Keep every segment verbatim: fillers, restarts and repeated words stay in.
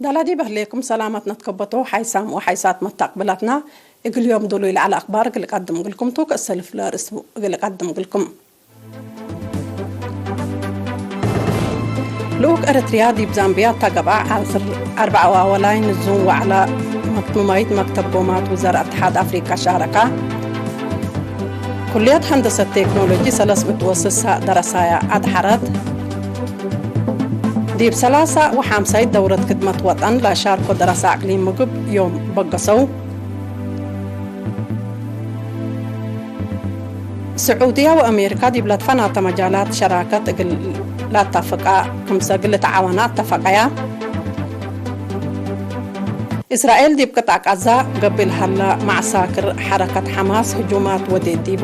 ዳላዲ በህሌኩም ሰላመት ነትከበቶ ሓይሳም ወሓይሳት መታቅብላትና፣ እግል ዮም ዱሉይ ለዐለ አክባር እግል ቀድም እግልኩም ቱ፣ ከእሰልፍ ለርእሱ እግል ቀድም እግልኩም። ልኡክ ኤረትርያ ዲብ ዛምብያ እተ ገብአ፣ ዐስር አርበዕ ወአወላይ ንዙም ወዐላ መክትምማይት መክተብ ጎማት ውዘራእ እትሓድ አፍሪቃ ሻረካ። ኩልየት ሀንደሰት ቴክኖሎጂ ሰለስ ምእት ወስሳ ደረሳያ አድሐረት። ዲብ ሰላሳ ወሐምሳይት ደውረት ክድመት ወጠን ለሻርኮ ደረሳ አቅሊም ምግብ ዮም በገሰው። ስዑድያ ወአሜሪካ ዲብ ለትፈናተ መጃላት ሸራከት እግል ለአተፍቃ ክምሰ እግል ልትዓወና አተፈቀያ። እስራኤል ዲብ ቅጣዕ ቃዛ ገብእ ለሀላ መዐሳክር ሐረከት ሐማስ ህጁማት ወዴት ዲቡ።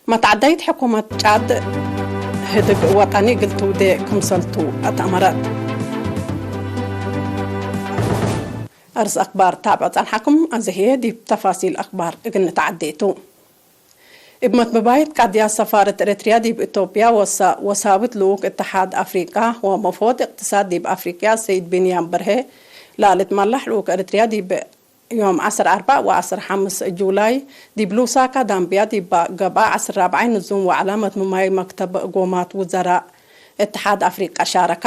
መትዐዳይት ሕኩመት ጫድ ህድግ ወጠኒ እግል ትውዴ ክምሰልቱ አትአመረት። አርስ አክባር ታብዕ ጸንሐኩም። አዜ ህዬ ዲብ ተፋሲል አክባር እግል ንትዐዴ ቱ። እብ መትበባይት ቃድያት ሰፋረት ኤረትርያ ዲብ ኢትዮጵያ ወሳ-፣ ወሳብት ልኡክ እትሓድ አፍሪቃ ወመፍወድ እቅትሳድ ዲብ አፍሪቅያ ሰይድ ቢንያም በርሄ፣ ለልትመላሕ ልኡክ ኤረትርያ ዲብ ዮም ዐስር አርበዕ ወዐስር ሐምስ ጁላይ ዲብ ሉሳካ ዳምብያ ዲብ ገብአ ዐስር ራብዓይ ንዙም ወዐላ መትምማይ መክተብ ጎማት ውዘራእ እትሓድ አፍሪቃ ሻረካ።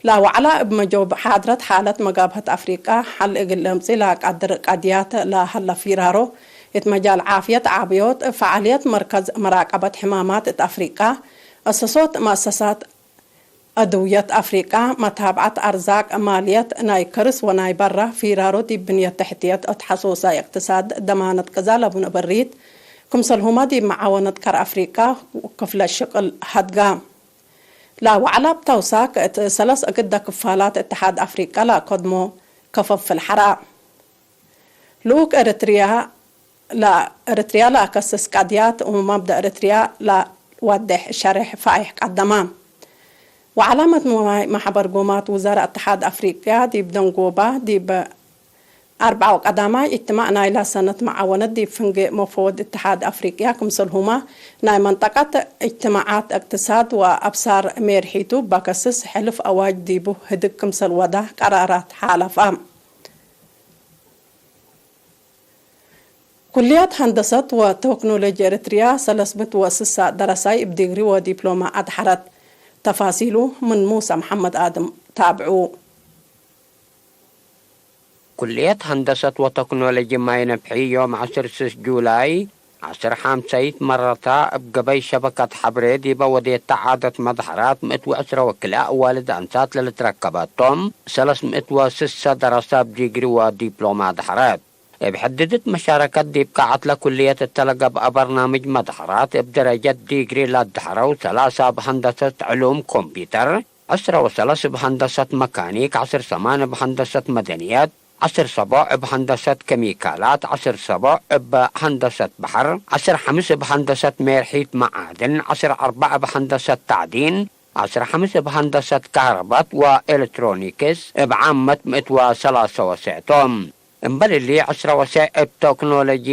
ለወዐላ እብ መጆብ ሓድረት ሓለት መጋብሀት አፍሪቃ ሐል እግል ለምጽእ ለቀድር ቀድያት ለሀለ ፊራሮ፣ እት መጃል ዓፍየት ዓብዮት፣ ፈዓልየት መርከዝ መራቀበት ሕማማት እት አፍሪቃ፣ አሰሶት መአሰሳት አድውየት አፍሪቃ፣ መታብዐት አርዛቅ፣ ማልየት፣ ናይ ከርስ ወናይ በራ ፊራሮ ዲብ ብንየት ተሕትየት እት ሐሶሳይ እቅትሳድ ደማነት ቅዛ ለቡነ በሪት፣ ክምሰልሁመ ዲብ መዓወነት ቀር አፍሪቃ ክፍለ ሽቅል ሀድጋ። ለወዐላ እብ ተውሳክ እት ሰለስ እግደ ክፋላት እትሓድ አፍሪቀ ለአከድሞ ከፈፍል ሐራ። ልኡክ ኤረትርያ ለኤረትርያ ለአከስስ ቀድያት ወመብደእ ኤረትርያ ለዋዴሕ ሸሬሕ ፋይሕ ቀደመ። ወዐላ መትምማይ መሕበር ጎማት ውዘራእ እትሓድ አፍሪቅያ ዲብ ደንጎባ ዲብ አርበዕ ወቀዳማይ እጅትማዕ ናይላ ሰነት መዓወነት ዲብ ፍንጌ መፈወድ እትሓድ አፍሪቅያ ክምሰልሁመ ናይ መንጠቀት እጅትማዓት እቅትሳድ ወአብሳር ሜርሒቱ በከስስ ሕልፍ አዋጅ ዲቡ ህድግ ክምሰል ወዳ ቀራራት ሓለፈ። ኩልያት ሀንደሰት ወተክኖሎጂ ኤረትርያ ሰለስ ምእት ወስሳ ደረሳይ እብ ዲግሪ ወዲፕሎማ አድሐረት። ተፋሲሉ ምን ሙሰ መሐመድ አድም ታብዑ። ኩልየት ሀንደሰት ወተክኖሎጂ ማይ ነፍሒ ዮም ዐስር ስስ ጁላይ ዐስር ሐምሳይት መረታ እብ ገበይ ሸበከት ሐብሬ ዲበ ወዴተ ዓደት መድሐራት ምእት ወዕስረ ወክልኤ አዋልድ አንሳት ለልትረከበ ቶም፣ ሰለስ ምእት ወስሰ ደረሰ እብ ዲግሪ ወዲፕሎማ ደሐረት። እብ ሕድድት መሻረከት ዲብ ቃዐት ለኩልየት እተ ለገብአ በርናምጅ መድሐራት እብ ደረጀት ዲግሪ ለአድሐረው ሰላሳ እብ ሀንደሰት ዕሉም ኮምፒተር፣ ዐስረ ወሰለስ እብ ሀንደሰት መካኒክ፣ ዐስር ሰማን እብ ሀንደሰት መደንየት፣ ዐስር ሰቦዕ እብ ሀንደሰት ከሚካላት፣ ዐስር ሰቦዕ እብ ሀንደሰት በሐር፣ ዐስር ሐምስ እብ ሀንደሰት ሜርሒት መዓድን፣ ዐስር አርበዕ እብ ሀንደሰት ታዕዲን፣ ዐስር ሐምስ እብ ሀንደሰት ካህረበት ወኤለትሮኒክስ እብ ዓመት ምእት ወሰላሰ ወሴዕ ቶም። እምበል እሊ፣ ዕስረ ወሴዕ እብ ቶክኖሎጂ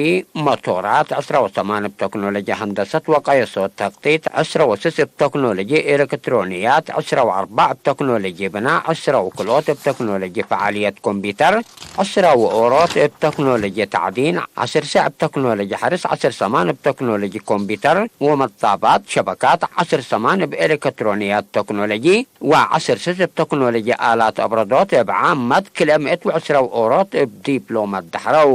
ሞቶራት፣ ዕስረ ወሰማን እብ ቶክኖሎጂ ሀንደሰት ወቀየሶት ተቅጢት፣ ዕስረ ወስስ እብ ቶክኖሎጂ ኤለክትሮንያት፣ ዕስረ ወአርበዕ እብ ቶክኖሎጂ ብናእ፣ ዕስረ ወክልኦት እብ ቶክኖሎጂ ፈዓልየት ኮምፒተር፣ ዕስረ ወኦሮት እብ ቶክኖሎጂ ተዕዲን፣ ዐስር ሴዕ እብ ቶክኖሎጂ ሐርስ፣ ዐስር ሰማን እብ ቶክኖሎጂ ኮምፒተር ወመጣባት ሸበካት፣ ዐስር ሰማን እብ ኤለክትሮንያት ቶክኖሎጂ፣ ወዐስር ስስ እብ ተክኖሎጂ አላት አብረዶት እብ ዓመት ክልኤ ምእት ወዕስረ ወኦሮት እብ ዲፕሎመት ደሐረው።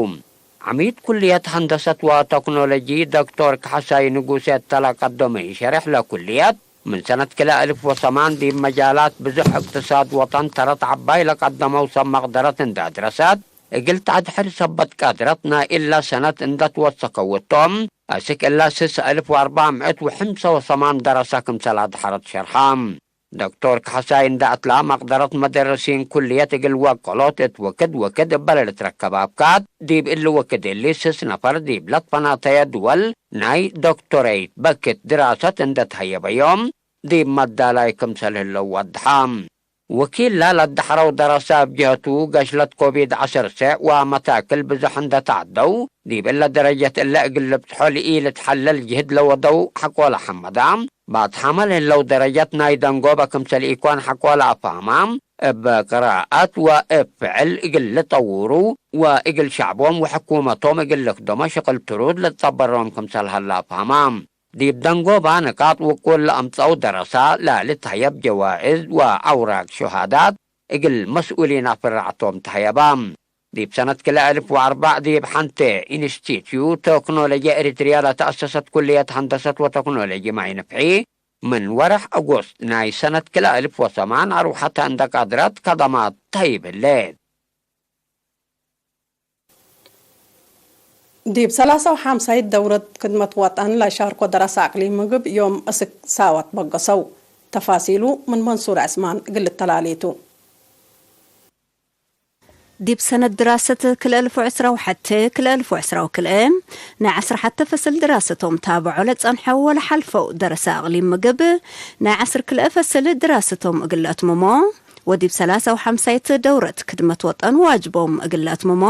ዐሚድ ኩልየት ሀንደሰት ወተክኖሎጂ ዶክቶር ካሕሳይ ንጉሴ እተ ለቀደመዩ ሸሬሕ ለኩልየት፣ ምን ሰነት ክልኤ አልፍ ወሰማን ዲብ መጃላት ብዙሕ እቅትሳድ ወጠን ተረት ዐባይ ለቀደመው ሰብ መቅደረት እንዴ አድረሰት፣ እግል ተአድሕር ሰበት ቃድረት ናይ እለ ሰነት እንዴ ትወሰከው እቶም፣ አስክ እለ ስስ አልፍ ወአርበዕ ምእት ወሐምሰ ወሰማን ደረሰ ክምሰል አድሐረት ሸርሐ። ዶክቶር ካሕሳይ እንዴ አትላ፣ መቅደረት መደረሲን ኩልየት እግል ወቀሎት እት ወክድ ወክድ እበ ለልትረከብ አብካት፣ ዲብ እሊ ወክድ እሊ ስስ ነፈር ዲብ ለትፈናተየ ድወል ናይ ዶክቶሬት በክት ድራሰት እንዴ ተሀየበዮም፣ ዲብ መዳላይ ክምሰል ህለው ወድሐ። ወኪላ ለአዳሐረው ደረሰ እብ ጀህቱ፣ ገሽለት ኮቪድ ዐሰርተ ወመታክል ብዞሕ እንደ ተዐደው፣ ዲብ እለ ደረጀት እለ እግል ልብጽሖ ለኢልትሐለል ጅህድ ለወደው ሐቆለ ሐመዳ፣ ባትሓመል ህለው ደረጀት ናይ ደንጎበ ክምሰል ኢኮን ሐቆለ አፋማ፣ እብ ቅራአት ወእብ ፍዕል እግል ልጠውሩ ወእግል ሸዕቦም ወሕኩመቶም እግል ልክደሞ ሽቅል ትሩድ ልትጸበሮም ክምሰል ሀለ አፋማ። ዲብ ደንጎባ ንቃጥ ውቁል ለአምጸው ደረሳ ለልትሀየብ ጀዋእዝ ወአውራቅ ሸሃዳት እግል መስኡሊን አፍራዕቶም ተሀየባ። ዲብ ሰነት ክልኤ አልፍ ወአርበዕ ዲብ ሐንቴ ኢንስቲትዩት ቴክኖሎጂ ኤሪትርያ ለተአሰሰት ኩልየት ሀንደሰት ወቴክኖሎጂ ማይ ንፍዒ፣ ምን ወርሕ አጎስት ናይ ሰነት ክልኤ አልፍ ወሰማን አርወሐተ እንደ ቃድረት ከደማት ተሀይብ ህሌት። ዲብ ሰላሳ ወሐምሳይት ደውረት ክድመት ወጠን ለሻርኮ ደረሰ አቅሊም ምግብ ዮም እስክ ሳወት በገሰው። ተፋሲሉ ምን መንሱር ዕስማን እግል ልተላሌቱ። ዲብ ሰነት ድራሰት ክልኤ አልፍ ወዕስራ ወሐቴ ክልኤ አልፍ ወዕስራ ወክልኤ፣ ናይ ዐስር ሐቴ ፈስል ድራሰቶም ታብዖ ለጸንሐው ወለሐልፈው ደረሰ አቅሊም ምግብ፣ ናይ ዐስር ክልኤ ፈስል ድራሰቶም እግል ለአትምሞ፣ ወዲብ ሰላሳ ወሐምሳይት ደውረት ክድመት ወጠን ዋጅቦም እግል ለአትምሞ፣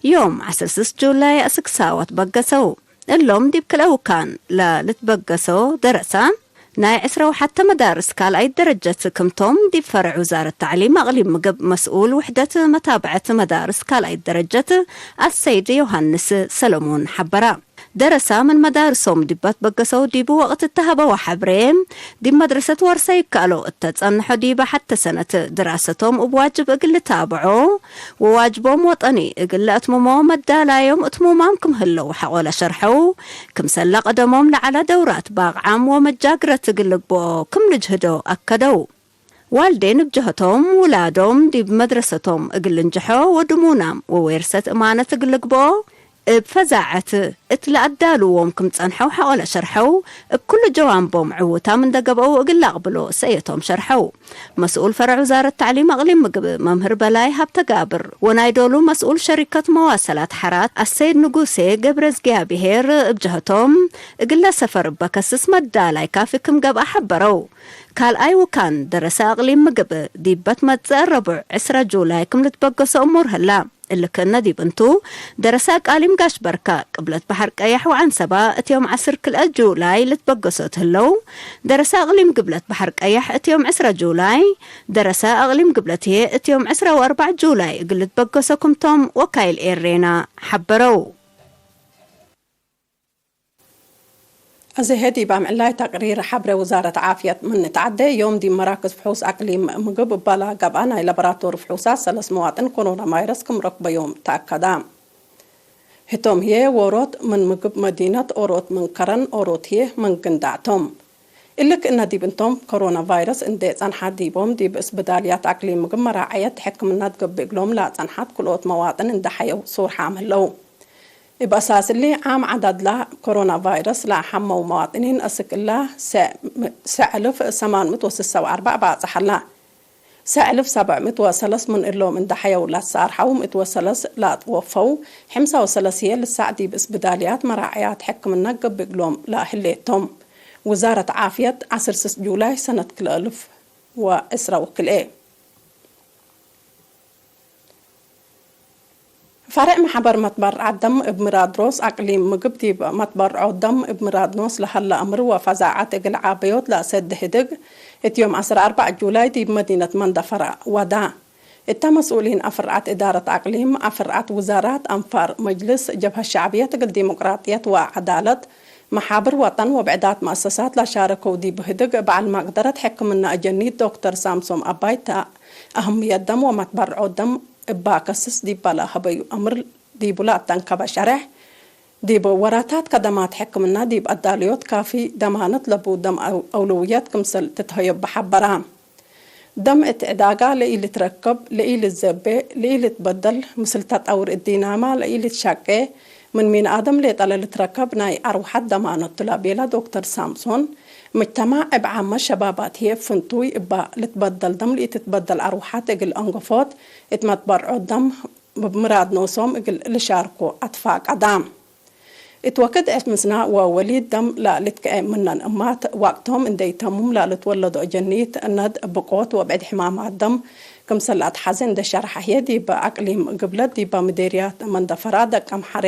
ዮም ዐስር ስስ ጁላይ አስክ ሳወት በገሰው። እሎም ዲብ ክልኤ ውካን ለልትበገሶ ደረሰ፣ ናይ ዕስራ ወሐቴ መዳርስ ካልኣይት ደረጀት ክምቶም፣ ዲብ ፈርዕ ውዛረት ተዕሊም አቅሊም ምግብ መስኡል ውሕደት መታብዐት መዳርስ ካልኣይት ደረጀት አሰይድ ዮሃንስ ሰለሞን ሐበረ። ደረሰ ምን መዳርሶም ዲብ አትበገሰው ዲቡ ወቅት እተ ሀበወ ሐብሬ፣ ዲብ መድረሰት ወርሰ ይከአሎ እተ ጸንሖ ዲበ ሐቴ ሰነት ድራሰቶም እብ ዋጅብ እግል ልታብዖ፣ ወዋጅቦም ወጠኒ እግል ለአትምሞ መዳላዮም እትሙማም ክም ህለው ሐቆለ ሸርሐው፣ ክምሰለ ቀደሞም ለዐለ ደውራት ባቅዓም ወመጃግረት እግል ልግብኦ ክም ልጅህዶ አከደው። ዋልዴን እብ ጀህቶም፣ ውላዶም ዲብ መድረሰቶም እግል ልንጅሖ ወድሙናም ወዌርሰት እማነት እግል ልግብኦ፣ እብ ፈዛዐት እት ለአዳልዎም ክም ጸንሐው ሐቆለ ሸርሐው፣ እብ ኩሉ ጀዋንቦም ዕዉታም እንደ ገብአው እግል ለአቅብሎ ሰእየቶም ሸርሐው። መስኡል ፈረዕ ውዛረት ተዕሊም አቅሊም ምግብ መምህር በላይ ሀብተጋብር ወናይ ዶሉ መስኡል ሸሪከት መዋሰላት ሐራት አሰይድ ንጉሴ ገብረዝጊያብሄር እብ ጀህቶም፣ እግለ ሰፈር እበ ከስስ መዳላይ ካፊ ክም ገብአ ሐበረው። ካልኣይ ውካን ደረሰ አቅሊም ምግብ ዲብ በትመጽእ ረቡዕ ዕስራ ጁላይ ክም ልትበገሶ እሙር ህላ። እሊ ክእነ ዲብ እንቱ፣ ደረሰ አቃሊም ጋሽ በርካ፣ ቅብለት በሐር ቀየሕ ወዐንሰባ እት ዮም ዐስር ክልኤ ጁላይ ልትበገሶ እት ህለው፣ ደረሰ አቅሊም ግብለት በሐር ቀየሕ እት ዮም ዕስራ ጁላይ፣ ደረሰ አቅሊም ግብለት ህዬ እት ዮም ዕስራ ወአርበዕ ጁላይ እግል ልትበገሶ ክምቶም ወካይል ኤሬና ሐበረው። አዜ ህዬ ዲብ አምዕላይ ተቅሪር ሐብሬ ውዛረት ዓፍየት ምን ንትዐዴ፣ ዮም ዲብ መራክዝ ፍሑስ አቅሊም ምግብ እባላ ገብአ ናይ ለበራቶሪ ፍሑሳት ሰለስ መዋጥን ኮሮና ቫይረስ ክም ረክበዮም ተአከዳ። ህቶም ህዬ ዎሮት ምን ምግብ መዲነት ኦሮት ምን ከረን ኦሮት ህዬ ምን ግንዳዕ ቶም። እሊ ክእነ ዲብ እንቶም ኮሮና ቫይረስ እንዴ ጸንሐት ዲቦም ዲብ እስብዳልያት አቅሊም ምግብ መራዐየት ሕክምና ትገብእ እግሎም ለአጸንሐት ክልኦት መዋጥን እንዴ ሐየው ሱር ሓም ህለው። እብ አሳስ እሊ፣ ዓም ዐዳድላ ኮሮና ቫይረስ ለአሐመው መዋጥኒን አስክ እላ ሰዕ፣ ሰዕ እልፍ ሰማን ምእት ወስሳ ወአርበዕ ባጽሐ ዐላ። ሰዕ እልፍ ሰብዕ ምእት ወሰለስ ምን እሎም እንዴ ሐየው ለትሳርሐው፣ ምእት ወሰለስ ለአትወፈው፣ ሕምሳ ወሰለስ ህዬ ልሳዕ ዲብ እስብዳልያት መራዐያት ሕክምና ገብእ እግሎም ለህሌት ቶም። ውዛረት ዓፍየት፣ ዐስር ስስ ጁላይ ሰነት ክልኤ እልፍ ወዕስራ ወክልኤ። ፈሬዕ መሕበር መትበርዐት ደም እብ ምራድኖስ አቅሊም ምግብ ዲብ መትበርዖት ደም እብ ምራድኖስ ለሀለ አምር ወፈዛዐት እግል ዓበዮት ለአሰዴ ህድግ፣ እት ዮም ዐስር አርበዕ ጁላይ ዲብ መዲነት መንደፈራ ወዳ። እተ መስኡሊን አፍርዓት እዳረት አቅሊም፣ አፍርዓት ውዛራት፣ አንፋር መጅልስ፣ ጀብሀት ሸዕብየት እግል ዲሞቅራጥየት ወዐዳለት፣ መሓብር ወጠን ወብዕዳት መአሰሳት ለሻረከው ዲብ ህድግ፣ በዐል መቅደረት ሕክምና አጀኒት ዶክተር ሳምሶም አባይ ተ፣ አህምየት ደም ወመትበርዖት ደም እባ ከስስ ዲበ ለሀበዩ አምር ዲቡ ለአተንከበ ሸሬሕ፣ ዲብ ወራታት ከደማት ሕክምና ዲብ አዳልዮት ካፊ ደማነት ለቡ ደም አው-፣ አውለውየት ክምሰል ትትሀየቡ ሐበራ። ደም እት ዕዳጋ ለኢልትረከብ፣ ለኢልትዘቤ፣ ለኢልትበደል፣ ምስል ተጠውር እዲናማ ለኢልትሸቄ፣ ምን ሚን አደም ሌጠ ለልትረከብ ናይ አርወሐት ደማኖት ቱ ለቤለ ዶክተር ሳምሶን፣ ምጅተማዕ እብ ዓመት ሸባባት ህዬ ፍንቱይ እባ ልትበደል ደም ለኢትትበደል አርወሐት እግል አንገፎት እት መትበርዖት ደም እብ ምራድ ኖሶም እግል ልሻርኮ አትፋቀዳ። እት ወክድ ዕስምስና ወወሊድ ደም ለልትከኤ ምነን እማት፣ ዋቅቶም እንዴ ኢተምም ለልትወለዶ ጀኒት፣ ነድ፣ ብቆት ወብዕድ ሕማማት ደም ክምሰል ለአትሐዜ እንዴ ሸርሐ ህዬ፣ ዲብ አቅሊም ግብለት ዲበ ምዴርያት መንደፈራ፣ ደቀምሐሬ፣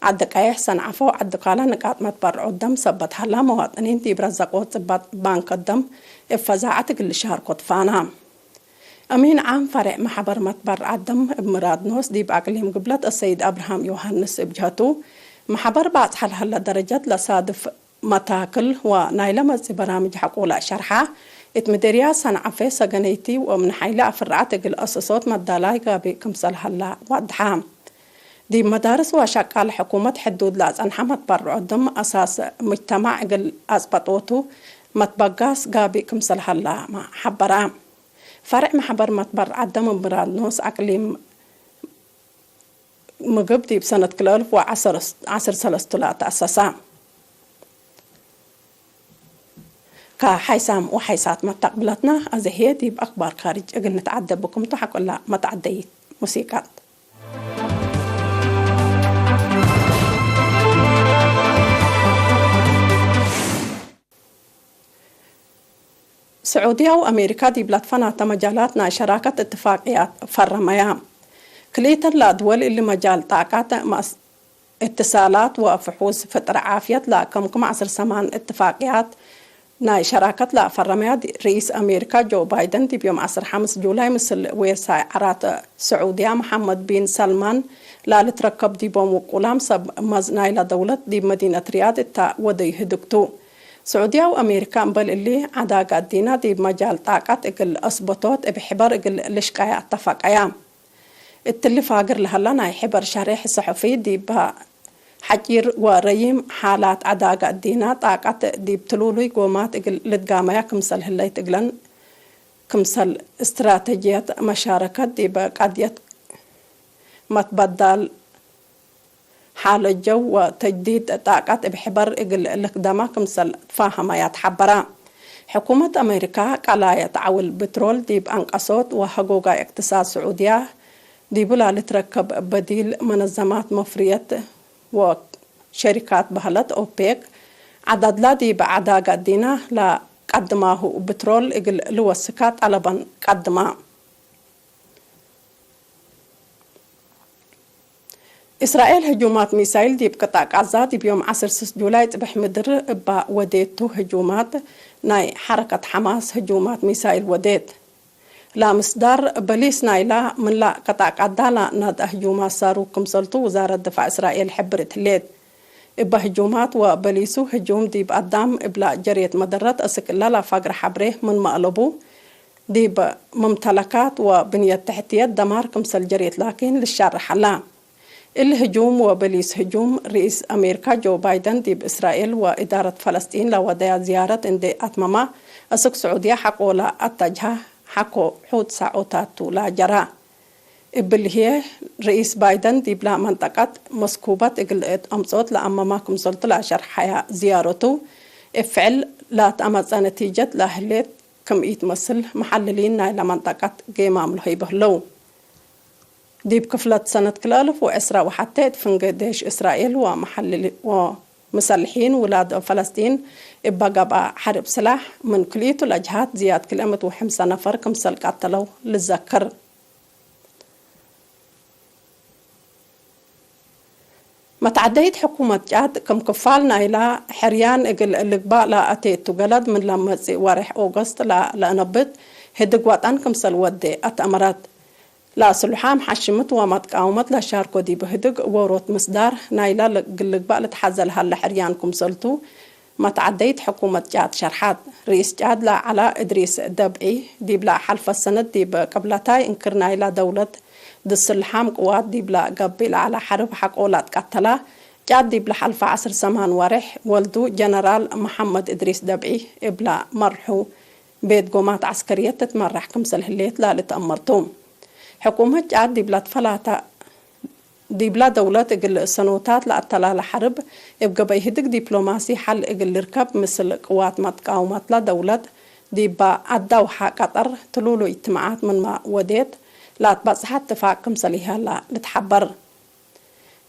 ዐዲ ቀይሕ፣ ሰንዐፎ፣ ዐዲ ካለ ንቃጥ መትበርዖት ደም ሰበት ሀላ፣ መዋጥኒን ዲብ ረዘቆት ጽባጥ ባንከት ደም እብ ፈዛዐት እግል ልሻርኮ ትፋና። አሚን ዓም ፈሬዕ መሐበር መትበርዓት ደም እብ ምራድኖስ ዲብ አቅሊም ግብለት አሰይድ አብርሃም ዮሐንስ እብ ጀሀቱ፣ መሐበር ባጽሐ ለሀለ ደረጀት ለሳድፍ መታክል ወናይለ መጽኢ በራምጅ ሐቆ ለአሸርሐ፣ እት ምዴርያት ሰንዐፌ ሰገነይቲ ወምን ሐይለ አፍርዐት እግል አሰሶት መዳላይ ጋብእ ክምሰል ሀላ ወድሐ። ዲብ መዳርስ ወሸቃል ሕኩመት ሕዱድ ለአጸንሐ መትበርዖት ደም አሳስ ሙጅተማዕ እግል አጽበጦቱ መትበጋስ ጋብእ ክምሰል ሀላ ሐበረ። ፈርዕ መሕበር መትበርዓት ደም ምራድኖስ አቅሊም ምግብ ዲብ ሰነት ክልኤ አልፍ ወዐስር ዐስር ሰለስቱ ለተአሰሰ። ከሐይሳም ወሐይሳት መተቅብለትና፣ አዜ ህዬ ዲብ አክባር ካርጅ እግል ንትዓደ ብኩምቱ ሐቆላ መትዓደይት ሙሲቃት። ስዑድያ ወአሜሪካ ዲብ ለትፈናተ መጃላት ናይ ሸራከት እትፋቅያት ፈረመያ። ክልኢተን ለአድወል እሊ መጃል ጣቃት፣ መአስ-፣ እትሳላት ወፍሑስ ፍጥር ዓፍየት ለአከምክም ዐስር ሰማን እትፋቅያት ናይ ሸራከት ለአፈረመያ ዲ-፣ ርኢስ አሜሪካ ጆ ባይደን ዲብ ዮም ዐስር ሐምስ ጁላይ ምስል ዌሳይ ዐራት ስዑድያ መሐመድ ቢን ሰልማን ላልትረከብ ዲቦም ውቁላም ሰብ መዝ ናይላ ደውለት ዲብ መዲነት ሪያድ እታ ወደዩ ህድግቱ። ስዑድያ ወአሜሪካ እምበል እሊ፣ ዐዳገ እዲና ዲብ መጃል ጣቀት እግል አስበቶት እብ ሕበር እግል ልሽቀያ አተፈቀያ። እትሊ ፋግር ለሀላ ናይ ሕበር ሸሬሕ ሰሑፊ፣ ዲብ ሐጪር ወረዪም ሓላት ዐዳገ እዲና ጣቀት ዲብ ትሉሉይ ጎማት እግል ልትጋመያ ክምሰል ህለይት እግለን፣ ክምሰል እስትራተጅየት መሻረከት ዲብ ቀድየት መትበዳል ሓለት ጀው ወተጅዲድ ጣቀት እብ ሕበር እግል ልክደማ ክምሰል ትፋሀመያ ተሐበራ። ሕኩመት አሜሪካ ቀላየት ዐውል ብትሮል ዲብ አንቀሶት ወሀጎጋይ እቅትሳድ ስዑድያ ዲቡ ላልትረከብ በዲል መነዘማት መፍርየት ወሸሪካት በህለት ኦፔክ ዐዳድላ ዲብ ዐዳገ እዲና ለቀድማሁ ብትሮል እግል ልወስካ ጠለበን ቀድማ። እስራኤል ህጁማት ሚሳይል ዲብ ቅጣዕ ቃዛ ዲብ ዮም ዐስር ስስ ጁላይ ጽብሕ ምድር እባ ወዴቱ ህጁማት ናይ ሐረከት ሐማስ ህጁማት ሚሳይል ወዴት። ለምስዳር በሊስ ናይላ ምንላ ቅጣዕ ቃዛ ለናድአ ህጁማት ሳሩክ ክምሰልቱ ውዛረት ድፋዕ እስራኤል ሕብርት ህሌት። እበ ህጁማት ወበሊሱ ህጁም ዲብ አዳም እብላ ጀርየት መደረት አስክ እላ ለፋግር ሐብሬ ምንመ አለቡ፣ ዲብ መምተለካት ወብንየት ተሕትየት ደማር ክምሰል ጀርየት ላኪን ልሻርሕ ዐላ። እሊ ህጁም ወበሊስ ህጁም፣ ርኢስ አሜሪካ ጆ ባይደን ዲብ እስራኤል ወእዳረት ፈለስጢን ለወደያ ዝያረት እንዴ አትመማ፣ አስክ ስዑድያ ሐቆ ለአተጅሀ ሐቆ ሑድ ሳዖታት ቱ ለጀራ። እብሊ ህዬ፣ ርኢስ ባይደን ዲብላ መንጠቀት መስኩበት እግል እት አምጽኦት ለአመማ ክምሰልቱ ለአሸርሐያ ዝያረቱ፣ እብ ፍዕል ላትአመጸ ነቲጀት ለህሌት ክም ኢትመስል፣ መሐልሊን ናይለ መንጠቀት ጌማም ለሀይቡ ህለው። ዲብ ክፍለት ሰነት ክልኤ አልፍ ወዕስራ ወሐቴ እት ፍንጌ ዴሽ እስራኤል ወመሐልሊ-፣ ወምሰልሒን ውላድ ፈለስጢን እበ ገብአ ሐርብ ስላሕ፣ ምን ክልኢቱ ለጅሃት ዝያድ ክልኤ ምእት ወሐምሳ ነፈር ክምሰል ቀተለው ልዘክር። መትዐደይት ሕኩመት ጫድ፣ ክም ክፋል ናይላ ሕርያን እግል ልግባእ ለአቴቱ ገለድ፣ ምን ለመጽእ ወሬሕ ኦገስት ለ-፣ ለአነብት ህድግ ወጠን ክምሰል ወዴ አትአመረት። ለአስሉሓም ሐሽምት ወመትቃውመት ለሻርኮ ዲብ ህድግ ዎሮት ምስዳር ናይላ እግል ልግባእ ልትሐዘ ለሀለ ሕርያን ክምሰልቱ፣ መትዐደይት ሕኩመት ጫድ ሸርሐት። ርኢስ ጫድ ለዐላ እድሪስ ደብዒ፣ ዲብላ ሐልፈ ሰነት ዲብ ቅብለታይ እንክር ናይላ ደውለት ድስልሓም ቅዋት ዲብላ ገብእ ለዐላ ሐርብ ሐቆ ለአትቀተላ፣ ጫድ ዲብላ ሐልፈ ዐስር ሰማን ወሬሕ ወልዱ ጀነራል መሐመድ እድሪስ ደብዒ እብላ መርሑ ቤት ጎማት ዐስከርየት ትትመራሕ ክምሰል ህሌት ላልትአመርቱ። ሕኩመት ጫድ ዲብላ ትፈላተ ዲብላ ደውለት እግል ሰኖታት ለአተላለ ሐርብ፣ እብ ገበይ ህድግ ዲፕሎማሲ ሐል እግል ልርከብ፣ ምስል ቅዋት መትቃውመትላ ደውለት ዲባ አዳውሐ ቀጠር ትሉሉ እጅትማዓት ምንመ ወዴት፣ ለአትበጽሐ እትፋቅ ክምሰል ኢሀላ ልትሐበር።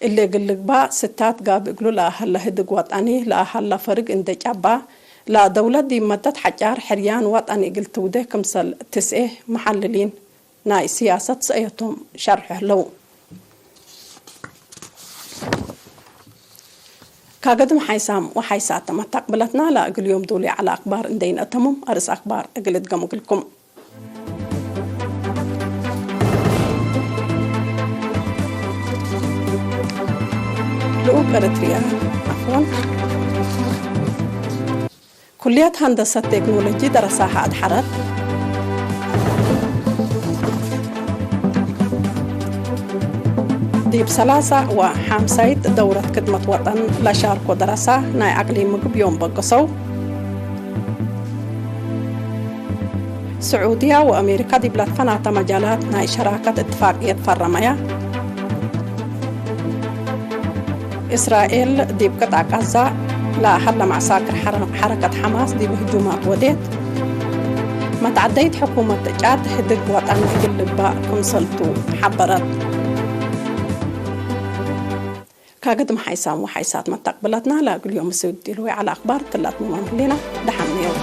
እሊ እግል ልግባእ ስታት ጋብእ እግሉ ለአሀለ ህድግ ወጠኒ ለአሀላ ፈርግ እንዴ ጨባ፣ ለደውለት ዲብ መደት ሐጫር ሕርያን ወጠኒ እግል ትውዴ ክምሰል ትስኤ መሐልሊን ናይ ስያሰት ሰእየቶም ሸርሑ ህለው። ካገድም ሓይሳም ወሓይሳት መታቅብለትና ለእግል ዮም ዶል ዐለ አክባር እንዴ ኢነአተምም፣ አርእስ አክባር እግል እድገም እግልኩም። ልኡክ ኤረትርያ፣ ዐፍወን፣ ኩልየት ሀንደሰት ቴክኖሎጂ ደረሳሀ አድሐረት። ዲብ ሰላሳ ወሐምሳይት ደውረት ክድመት ወጠን ለሻርኮ ደረሳ ናይ አቅሊም ምግብ ዮም በገሰው። ስዑድያ ወአሜሪካ ዲብ ለትፈናተ መጃላት ናይ ሸራከት እትፋቅየት ፈረመያ። እስራኤል ዲብ ቅጣዕ ቃዛ ለሀለ መዐሳክር ሐረ-፣ ሐረከት ሐማስ ዲብ ህጁማት ወዴት። መትዐደይት ሕኩመት ጫድ ህድግ ወጠን እግል ልግባእ ክምሰልቱ ሐበረት። ካገድም ሓይሳም ወሓይሳት መታቅብለትና ለእግል ዮም እሱ ዲሉ ዐለ አክባር ትላትምመ ህሌና። ደሐን ኔው።